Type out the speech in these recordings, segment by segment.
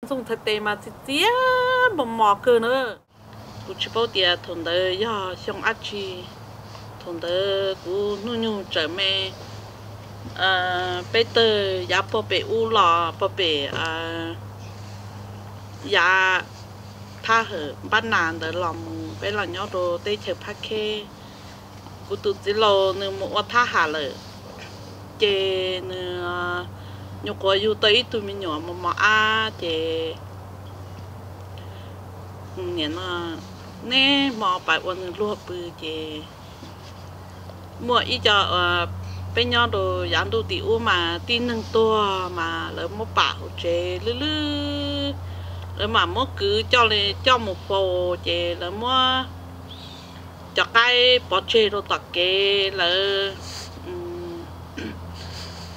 ntxoog txhais tes mas txias txias mos mos kawg na. Kuv tsis paub tias thaum ntawd yog xyoo dab tsi, thaum ntawd kuv hnub nyoog tseem me, peb tawg yav pog pem ub los pog pem yav thab hawm npab nas ntawd los mus peb los nyob rau teb chaws Phab Kheb. Kuv tus txiv laus nws mus ua thab ham lawm, ces nws nyuam qhuav yug tau ib tug me nyuam mos mos ab ces nim no neb hmo pais ua nws luag pw ces muaj ib co, peb nyob rau yav ntuj tim ub mas tib neeg tuag mas lawv muab pam hauv tsev lwj lwj, lawv mam muab kwv coj li coj mus faus ces lawv muab cov qaib pov tseg rau tom kev lawv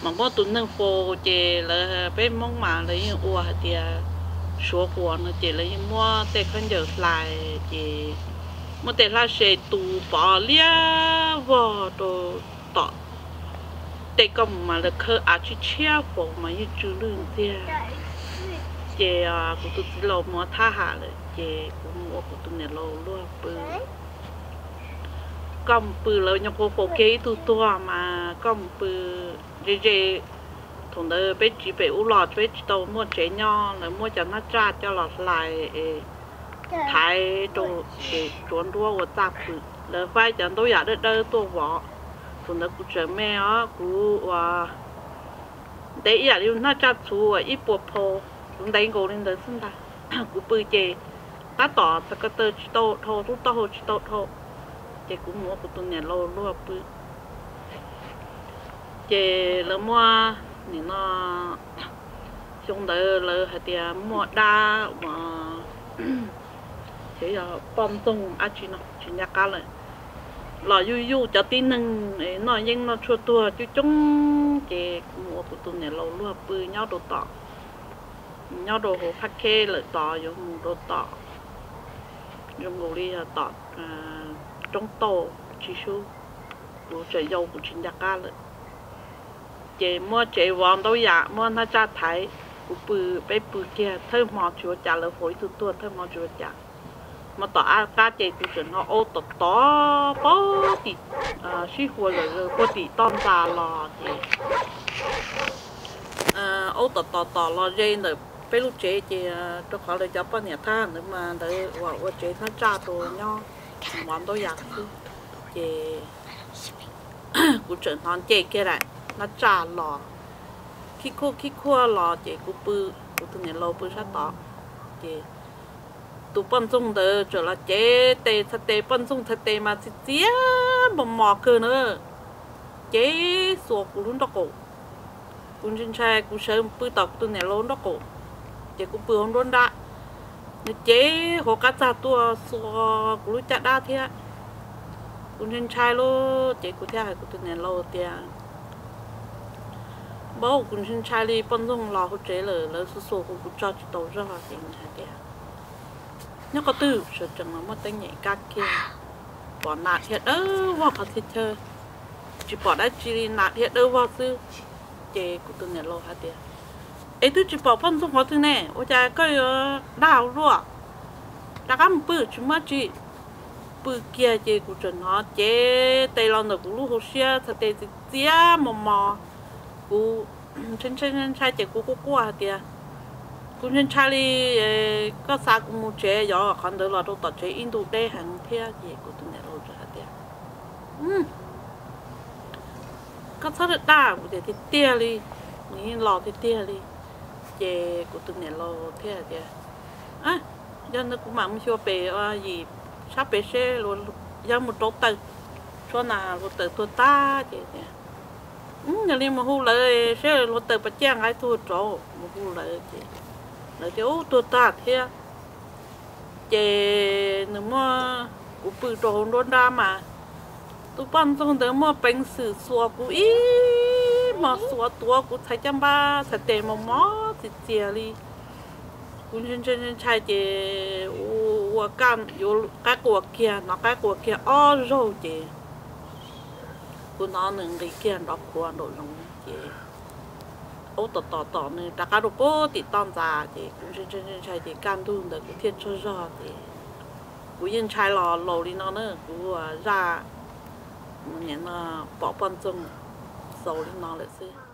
mam muab tus neeg faus ces lawv peb Hmoob mas lawv yeej ua hais tias suav quas no ces lawv yeej muab tej khaub ncaws hlais ces muab tej hlab se tu pov liab vog rau tom tej koj mus mas lawv khawb av tshiab tshiab faus mas yeej tsw lwj ntxiag. Ces kuv tus txiv laus mus ua thab ham lawm ces kuv mus ua kuv tus niam laus luag pw. Koj mus pw lawv nyuam qhuav faus kiag ib tug tuag mas koj mus pw ze ze. Thaum ntawd peb tsiv pem ub los peb tsis tau muaj tsev nyob, lawv muab cov hnab tsaj coj los hlais es thaiv rau ces tsuav nruab ua txaj pw. Lawv faib cov ntaub yam dawb dawb tuaj vov. Thaum ntawd kuv tseem me os, kuv ua ntev ib yam li hnab tsaj txhuv uas ib puas phau, kuv ntev nkaus li ntawd xwb ntag. Kuv pw ces tab tom txhais ko taw tsis tau dhau, tub taub hau tsis tau dhau, ces kuv mus ua kuv tus niam laus luag pw. Ces lawv muab nim no xyoo ntawd lawv hais tias muaj dab uas poj ntxoog dab tsi no tsis nco qab lawm los yuj yuj cov tib neeg noj yeeb noj tshuaj tuag coob coob ces kuv mus ua kuv tus niam laus luag pw nyob rau tom, nyob rau hauv Phab Kheb lawm tod yuav mus rau tom zoo nkaus li yog tom roob tauj tsis sub, kuv tseem yau kuv tsis nco qab lawm. Ces muab tsev vov ntaub yam muab hnab tsaj thaiv, kuv pw, peb pw kiag thawj hmo tsis ua cas, lawv faus ib tug tuag thawj hmo tsis ua cas. Hmo tom qab ces kuv tseem hnov aub tom tod puag tim, sib huas zom zaws puag tim toj ntxas los ces aub tom tom tom los ze ntawm peb lub tsev ces rau qhov lawv cov poj niam thab ntawd mas ntawd uas ua tsev hnab tsaj rau nyob vov ntaub yam xwb. Ces kuv tseem hnov nce kiag daim hnab tsaj los khib khuaj khib khuaj los ces kuv pw, kuv tus niam laus pw sab tod. Ces tus poj ntxoog ntawd txawm los cev tes txhais tes, poj ntxoog txhais tes mas txias txias mos mos kawg na, cev xuas kuv lub nraub qaum. Kuv ntshai ntshai kuv sawv pw tom kuv tus niam laus nraub qaum, ces kuv pw hauv nruab nrab, nws cev hauv qab txag tuaj xuas kuv lub caj dab thiab. Kuv ntshai ntshai lauj, ces kuv thiaj hais kuv tus niam laus tias, npawg, kuv ntshai ntshai li, poj ntxoog los hauv tsev lawm, lawv xuas xuas kuv, kuv tso tsis tau zog. Ces nws hais tias, nyob qhov twg? Sawv tsees los muaj teeb nyem kab kiag, pom nas dhia dawb vog qhov txhia chaw, tsis pom dab tsi li, nas dhia dawb vog xwb. Ces kuv tus niam laus hais tias, es twb tsis pom poj ntxoog qhov twg ne, ua cas koj yuav dag ua luaj? Rov qab mus pw, tsis muaj dab tsi. Pw kiag ces kuv tseem hnov cev tes los ntawm kuv lub hauv siab, txhais tes txias txias mos mos. Kuv ntshai ntshai ces kuv quaj quaj hais tias, kuv ntshai ntshai li, koj xa kuv mus tsev, yog qhov ntawd los rau tom tsev ib ntu deb heev thiab. Ces kuv tus niam laus txawm hais tias, koj txhob dag dag, kuv tias tiag tiag li, nws yeej los tiag tiag li. Ces kuv tus niam laus thiaj hais tias, yog ntawd kuv mam mus xyuas pem yim sab pem seb yog mus rauv taws, tshuav nas hluav taws tuag tag. Ces tias, yog li mus hu lawv seb hluav taws puas ciaj nqa ib tug rauv. Mus hu lawv ces lawv tias, ub, tuag tag thiab. Ces nws muab kuv pw rau hauv nruab nrab mas tus poj ntxoog ntawd muaj peev xwm xuas kuv ib hmos, xuas tuav kuv txhais caj npab txhais tes mos mos txias txias li. Kuv ntshai ntshai ces ua yuav qaib quas kiag, hnov qaib quas kiag ob zaug ces kuv hnov nws nqis kiag nrov qhuav nraum zoov ces aub tom tom tom nws rov qab rau pem tim toj ntxas ces kuv ntshai ntshai ntshai ces kaj ntug ntawd kuv thiaj tsaug zog ces kuv yeej ntshai los laus li no na, kuv zaj pom poj ntxoog xaus li no lawm xwb.